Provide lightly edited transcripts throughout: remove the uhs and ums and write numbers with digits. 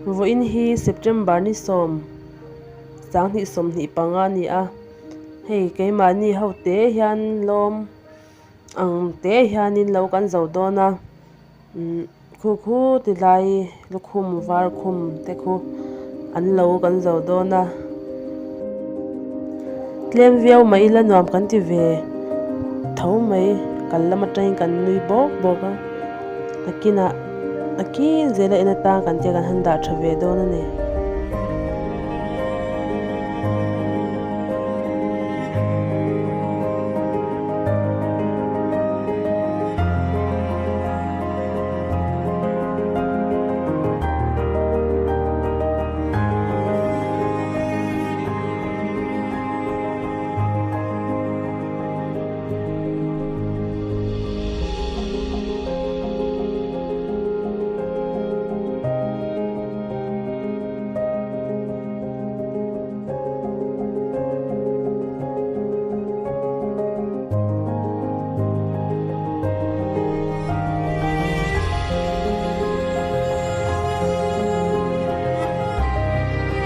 Vawiin hi September ni sawm sanghnih sawmhnih panga a ni a, hei keimahni ho te hian lawm ang te hianin lo kan zo dawn a umm khu khu ti lai lukhum var khum te khu an lo kan zo dawn a tlem viau mai ila nuam kan ti ve tho mai kal lam atangin kan nui bawk bawk a nakinah nakin zela en atang kan tia kan han dah tha ve dawn a ni.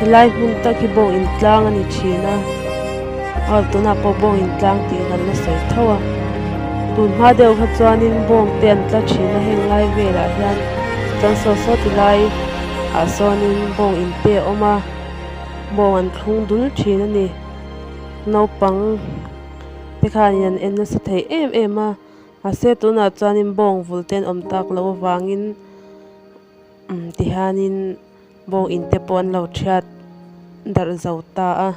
Helai hmun tak hi bawng intlang a ni thin a aw tunah pawh bawng intlang tih kan la sawi tho a tun hma deuh kha chuanin bawng te an tla thin a heng lai velah hian chuan saw saw ti lai ah sawnin bawng in te a awm a bawng an thlung dul thin a ni naupang te khanin an en nasa thei em em a mahse tunah chuanin bawng vul te an awm tak loh avangin umm tihianin bawng in te pawh an lo thiat darh zo ta a.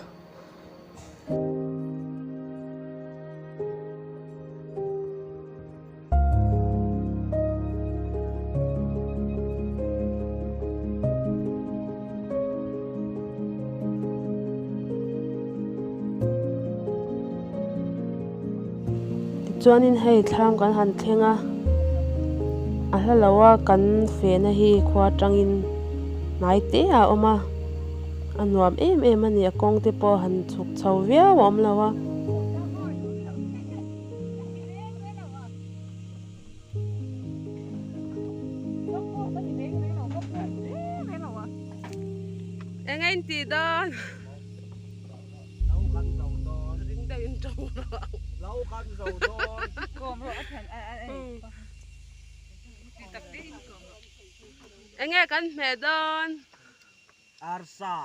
Tichuanin hei thlam kan han thleng a a hla lo a kan fehna hi khua atangin hnai te ah a awm a a nuam em em a ni a kawng te pawh han chhuk chho viau a awm lo a. Eng a intih dawn? Ring deuh in tawng rawh ang. Eng nge kan hmeh dawn? Arsa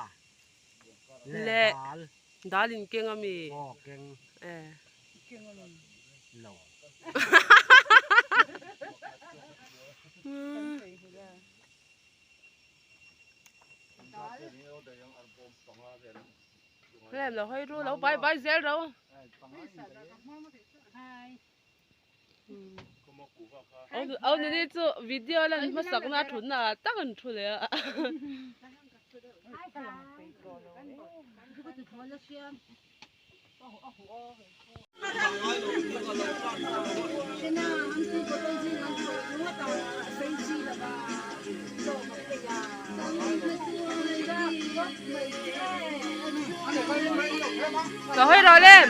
leh dal. Dal in keng ami? Aw keng. Eh. Lo. Lem lo hawi ru lo bai bai zel ro. Au nini chu video lan hmasak na thut na ah tak an thu leh a. Lo hawi rawh lem.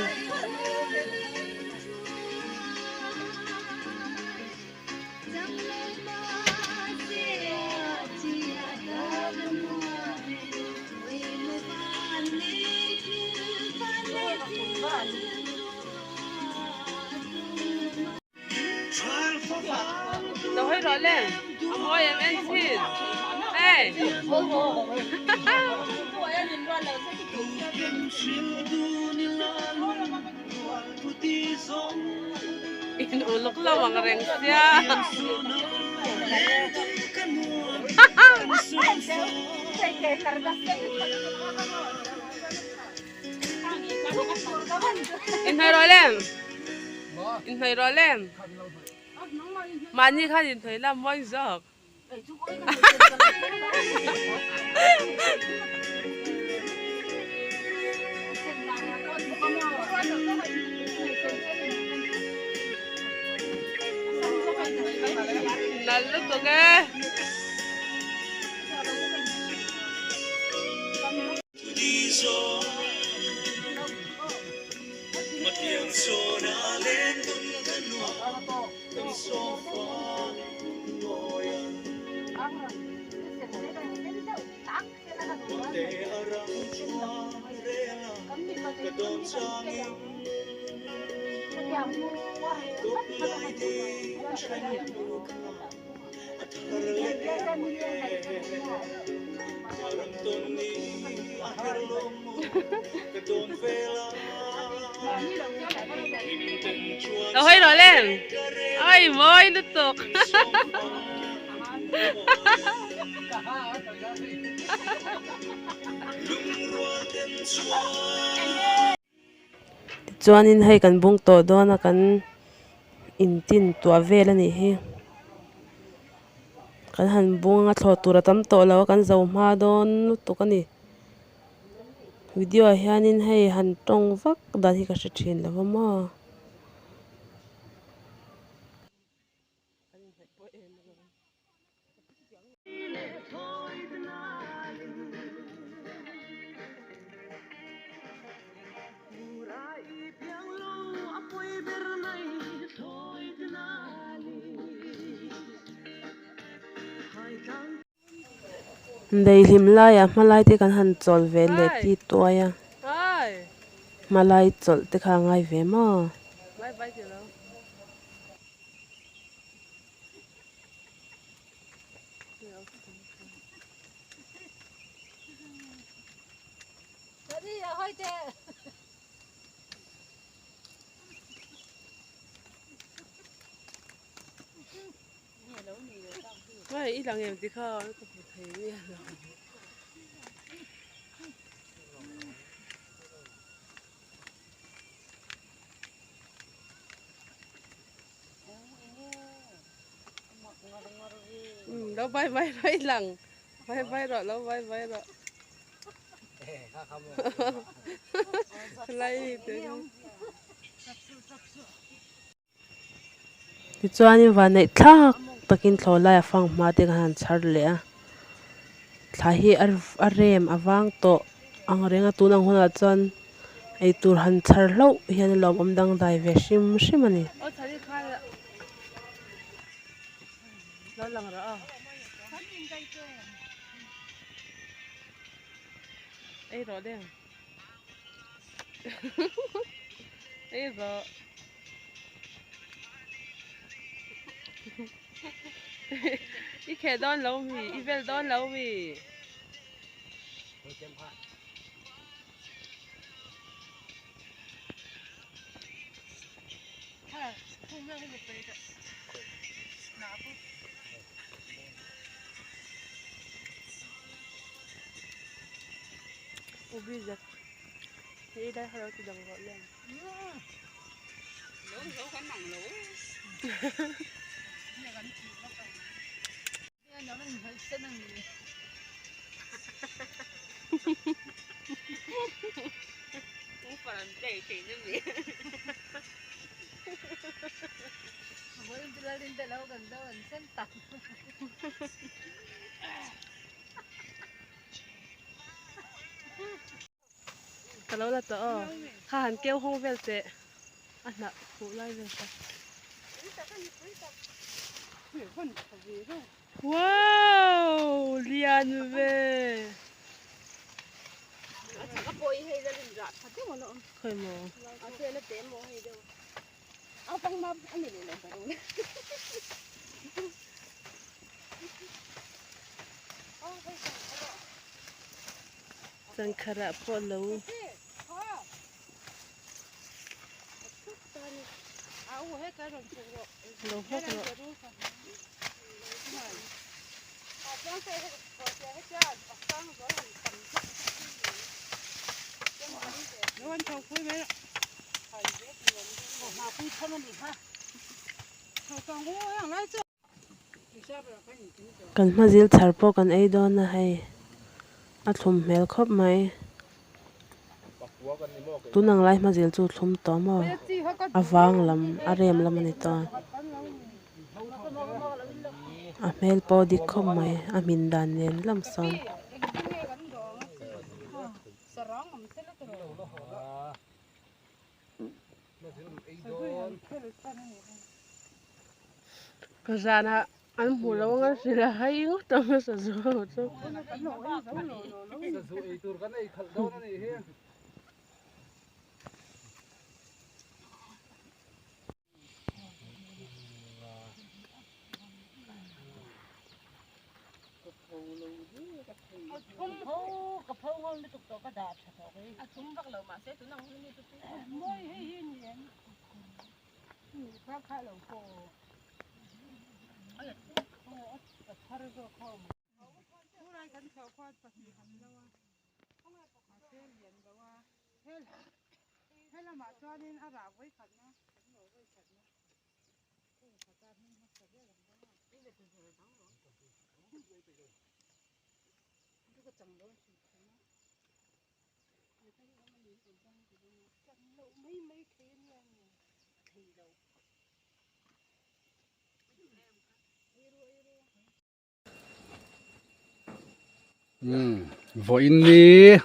Lo hawi rawh le a mawi em en chin hey. In uluk lo ang reng sia. Inhnawih rawh lem. Inhnawih rawh lem. Mahni khan inhnawih la mawi zawk. Nal lutuk e. Lo hawi rawh le ai mawi lutuk Tichuanin hei kan bung tawh dawn a kan intin tuah vel a nih hi kan han bung anga thlawh tur a tam tawh lo a kan zo hma dawn lutuk a ni video ah hianin hei han tawng vak dan hi ka hre thin lo va maw. Daihlim laiah hmalai te kan han chawl ve leh ti tuai a, hmalai chawlh te kha a ngai ve maw? I lang em tikha ka hmu thei miah lo. Lo vai vai rawh i lang vai vai rawh lo vai vai rawh lai te tichuanin vanneih thlak takin thlawh laia fang hma te kan han chhar leh a thla hi a rem a vang tawh ang reng a tun ang hunah chuan eitur han chhar hlauh hian a lawmawm dangdai ve hrim hrim a ni. I kheh dawn lo mi i vel dawn lo mi. Ka lo la tawh aw. Kha han keu hawng vel teh a hnah khuh lai vel kha. Wow! Lian ve! Khawi maw? Changkharah pawh lo lo hawk rawh. Kan hma zil chhar pawh kan ei dawn a hei a thlum hmel khawp mai tun ang lai hma zil chu thlum tawh maw a vang lam a rem lam a ni tawh a a hmel pawh a dik khawp mai a hmin dan nen lam sawn. Zanah. An hmuh loh anga hrilh a hai ngawt ang a sazu ho chu. Sazu ei tur kan ei khalh dawn a nih hi. Umm vawiin ni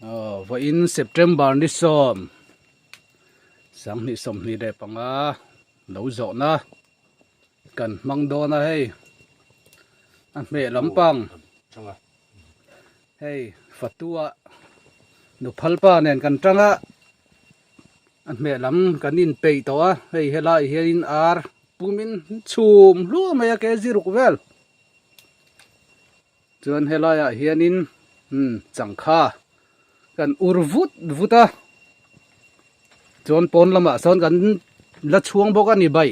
aw vawiin September ni sawm 2025 lo zawhna kan hmang dawn a hei a hmeh lampang hei fatua nuphalpa nen kan tang a. A hmeh lam kan inpeih tawh a, hei helai hianin ar pumin chhum hluah mai a kg ruk vel. Chuan helaiah hianin umm changkha kan ur vut vut a, chuan pawn lamah sawn kan la chhuang bawk a ni bai.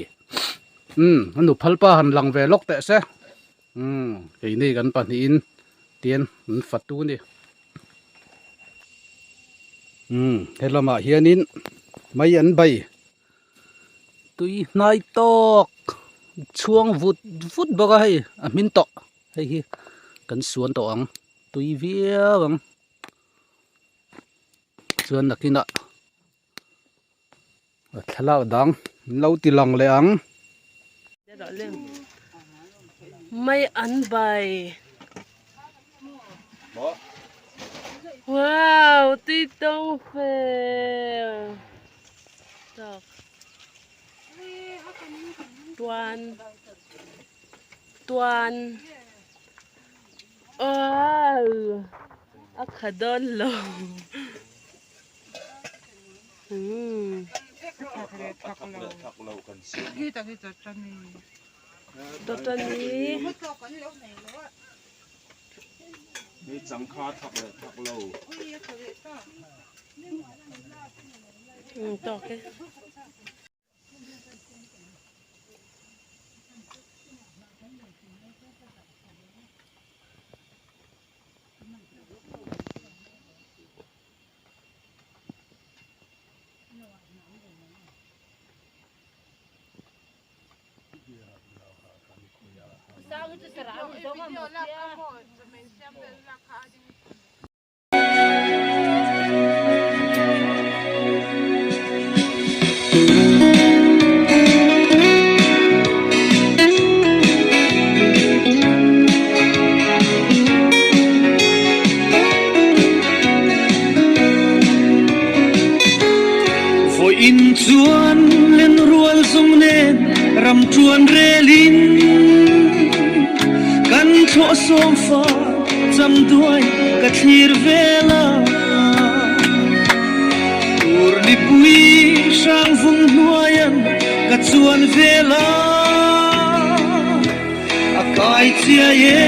Umm a nuphal pa han lang ve lawk teh se. Umm keini kan pahnihin tian an fatu a ni. Umm he lamah hianin mai an bai tui hnai tawk chhuang vut vut bawk a hei a hmin tawh hei hi kan suan tawh ang tui viau ang chuan nakinah a thlalak dang an lo ti lang leh ang. Mai an bai. Wow tui tawng fel tak tuan tuan wow a kha dawn lo. Vawiin chuan len rual zawng nen ram ṭuan relin kan thlawh sawm fa cham duai ka thlir vel a. Tur lipui hrang vung hnuaian ka chuan vel a. A kai chiai e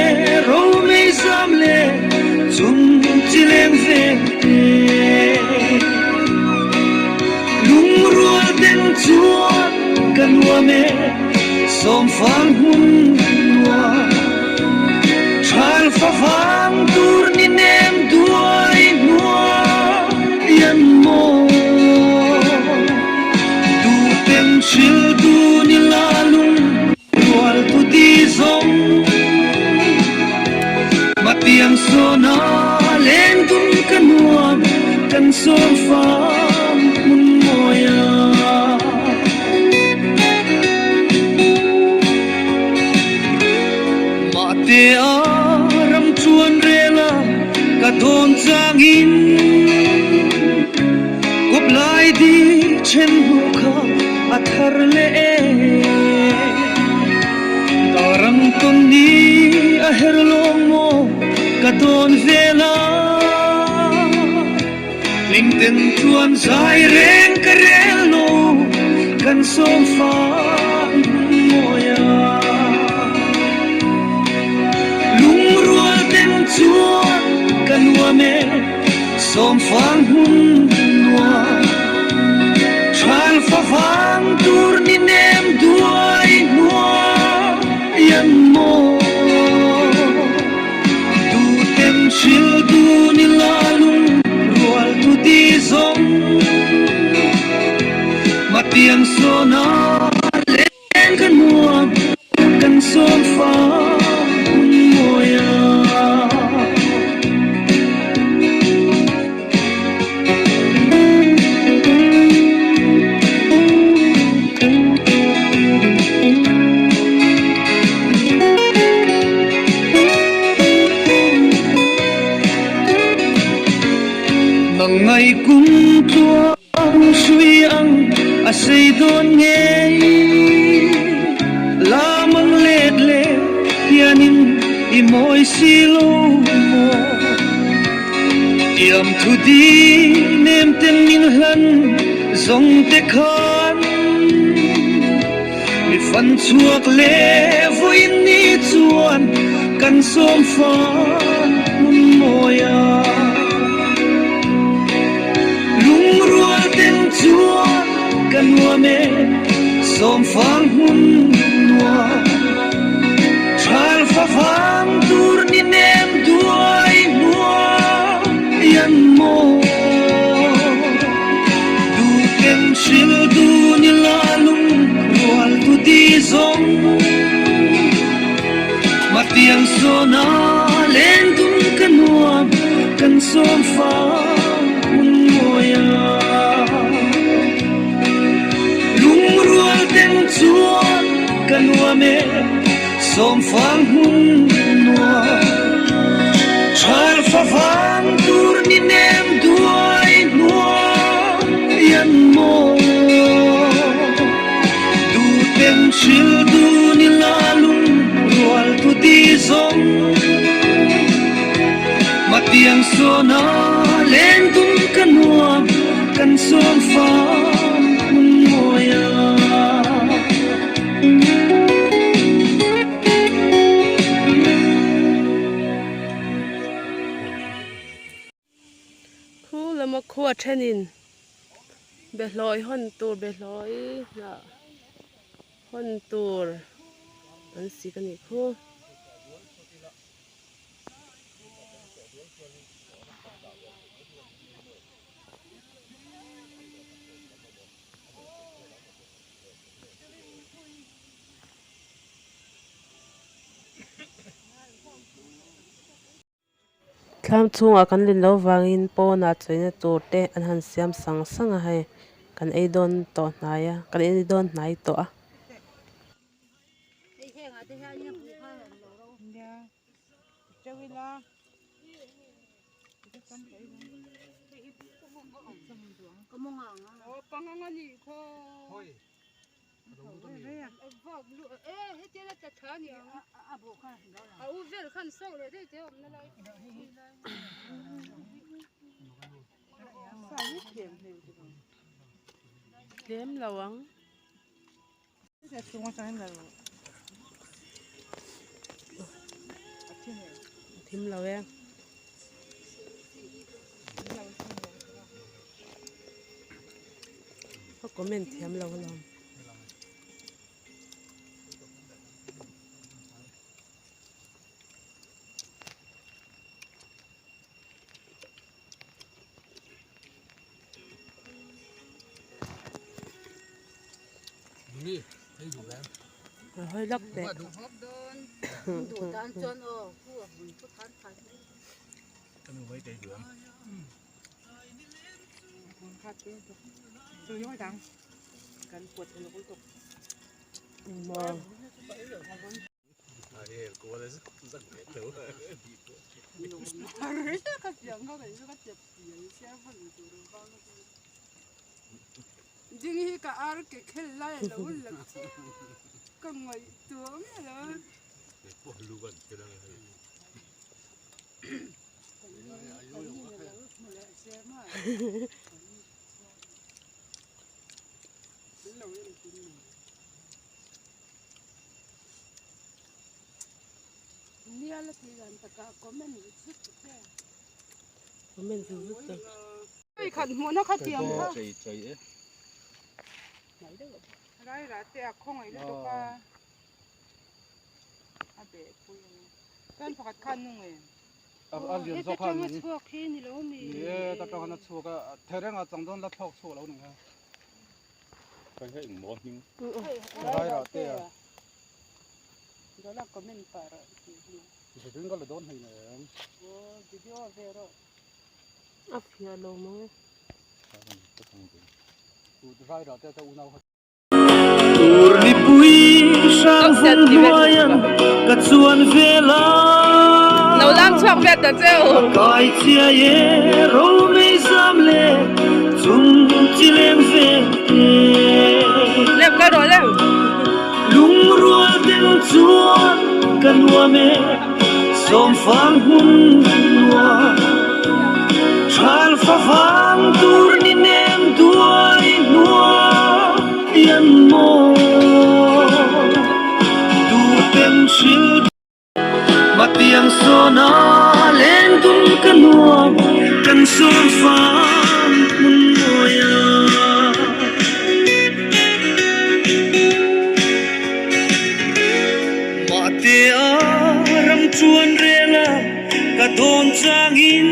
ro mei zam le chung chi leng veng te. Lungrual den chuan ka nuam e sawmfang hmun nuam. Thal favang tur ni nem duai hnuai an maw. Duhten hril tu ni la lung rual tu ti zawng. Matiang sawna len dun ka nuam kan sawmfang hmun mawi a. Mahte a ram chuan rel a ka dawn changin kawp lai ding. thar leh e. Darang tawn ni a her lawng maw ka dawn vel a. Hlimten chuan zai reng ka rel lo kan sawm fang mawi a. Lungrual ten chuan ka nuam e sawm fang hmun nuam. Than fa vang tur ni nem duai hnuai an maw. Tuten hril dun i la lung rual tu ti zawng Matiang sawn a leng ka nuam kan sawm fa hun mawi a. Mangngai kum tluang hrui ang a sei dawn ngei. La mang let leh hianin i mawi si lo maw. Tiam thu di nem ten min hlan zawng te khan. Mi fan chhuak leh vawiin ni chuan kan sawm fan hmun mawi a. Lungrual ten chuan ka nuam e sawm fang hmun nuam. Thal fa vang tur ni nem duai hnuai an maw. Duhten hril dun i la lung rual tu ti zawng. Matiang sawn a len dun ka nuam kan sawm fa hun mawi a. Lungrual ten chuan ka nuam e sawm fang hmun nuam. Thal fa vang tur ni nem duai hnuai an maw. Duhten hril dun i la lung rual thu ti zawng. Matiang sawn a len dun ka nuam kan sawm fam hmun mawi a. Khu lama khua thenin behlawi hawn tur behlawi hnah hawn tur an sik a nih khu. Thlam chhungah kan lin loh vangin pawnah chawina tur te an han siam sang sang a hei kan ei dawn tawh hnai a kan ei dawn hnai tawh a. Tlem lo ang. Thim lo e. Ka comment thiam lo alawm. Hawi lak teh. Maw. Ding hi ka ar ke khel lai a lo la chiang ka ngaihtuah miah lo a. Comment zut zut ta. Khat hmuhna kha tiang kha. Rai rah te a khawngaih lutuk a. A beh pui a ni. Chuan pakhat khan nung em? A lian zawk khan. Heta tanga chhuak hi ni lo mi. Ni e, ta tanga na chhuak a. Thereng a chang dawn la thlawk chhuak lo ni kha. Hei hei eng maw hming? Rai rah te a. Dola comment pah rawh tih hi. Zubin ka la dawn hei nem. Aw video ve rawh. A fiah lo maw e. Rai rah te a unau kha. Tur mipui hrang vun hnuaian ka chuan vel a. Lo lam chhuak ve ta cheu. Kai chiai e ro mei zam le chung chi leng ve te. Lem ka rawh lem. Lungrual den chuan ka nuam e sawmfang hmun nuam. Thal favang tur ni nem duai hnuai an maw Duhten hril Matiang sawna len dun ka nuam kan sawm fang hmun mawi a. Mahte a ram chuan rel a ka dawn changin.